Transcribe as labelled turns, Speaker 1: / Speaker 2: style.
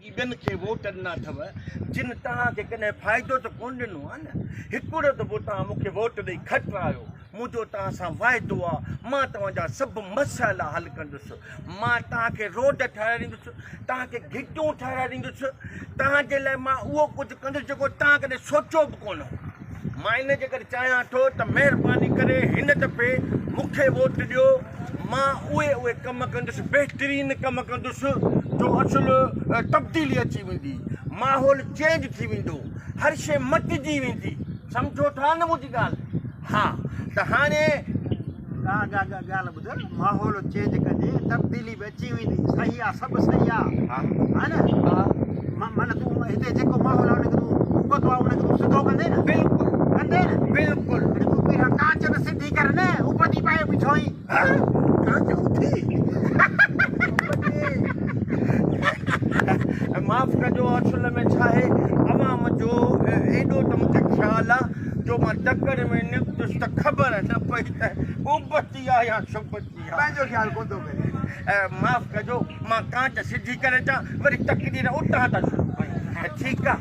Speaker 1: جي ٻين کي ووٽ ڏنا اٿو، جن توهان کي ڪڏهن فائدو ته ڪونه ڏنو آهي نه؟ هڪڙو دفعو توهان مون کي ووٽ ڏئي کٽرايو، منهنجو توهان سان واعدو آهي، مان توهان جا سڀ مسئلا حل ڪندس، مان توهان کي روڊ ٺهرائي ڏيندس، توهان کي گهٽيون ٺهرائي ڏيندس، توهان جي لاء مان اهو ڪجهه ڪندس جيڪو توهان ڪڏهن سوچيو به ڪونه هو. مان ان جي ڪري چاهيان ٿو ته مهرباني ڪري هن دفعي مون کي ووٽ ڏيو. مان اهي اهي ڪم ڪندس، بهترين ڪم ڪندس جو اصل تبديلي اچي ويندي، ماحول چينج ٿي ويندو، هر شيء مٽجي ويندي، سمجهو ٿا نه منهنجي ڳالهه؟ ها ته هاڻي.
Speaker 2: ڳالهه ٻڌ، ماحول چينج ڪندي تبديلي به اچي ويندي، صحيح آ سڀ صحيح آ، ها نه؟ معنيٰ تون هتي جيڪو ماحول آ ان کي تون ابتو آ ان کي تون سڌو ڪندين نه؟
Speaker 1: بلڪل.
Speaker 2: ڪندين نه؟
Speaker 1: بلڪل.
Speaker 2: اڙي تون پهريان ڪانچ ته سڌي ڪر نه، ابتي پايو بيٺو آهين.
Speaker 1: ها ڪانچ اٿي. معاف ڪجو اصل ۾ ڇا آهي عوام جو ايڏو ته مونکي خيال آ جو مان تڪڙ ۾ نڪتس ته خبر نه پئي ته ابتي آ يا سبتي آ.
Speaker 2: پنهنجو خيال ڪونه ٿو ڪري.
Speaker 1: معاف ڪجو مان ڪانچ سڌي ڪري اچان وري تقرير اتان ٿا شروع ڪيون ٺيڪ آ.